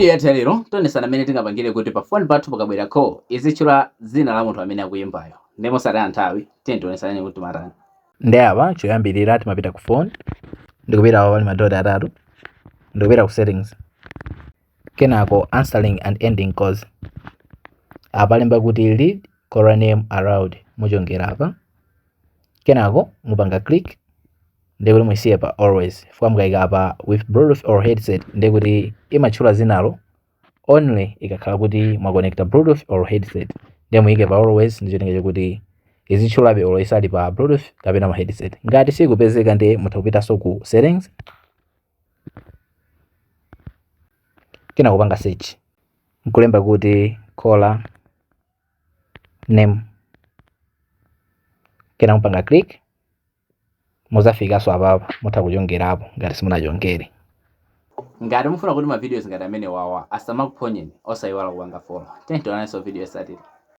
Video yathu ya lero tionesana mmene tingapangire kuti pa phone pathu pakabwera call izitchula dzina la munthu amene akuyimbayo. Ndiye mosataya nthawi, tiyeni tionesane kuti timatani. Ndi apa choyambirira timapita ku phone, ndikupita apa pali madoti atatu, ndikupita ku settings, kenako answering and ending calls. Apa alemba kuti read caller name aloud, muchongera apa, kenako mupanga click, ndikuti muisiye pa always. Chifukwa mukayika apa with Bluetooth or headset, ndikuti imatchula dzinalo only ikakhala kuti mwakonekta Bluetooth or headset. Ndiye muyike pa always ndi cholinga chokuti izitchulabe olo isali pa Bluetooth kapena ma headset. Ngati sikupezeka, ndiye mutha kupitanso ku settings, kenako kupanga search nkulemba kuti caller name, kenako mupanga click, muzafikanso apapa, mutha kuchongerapo ngati simunachongere. Ngati mufuna kuti ma videos ngati amene wawa asamakuphonyeni, osayiwala kupanga follow. Tiyeni tionanenso video yotsatira.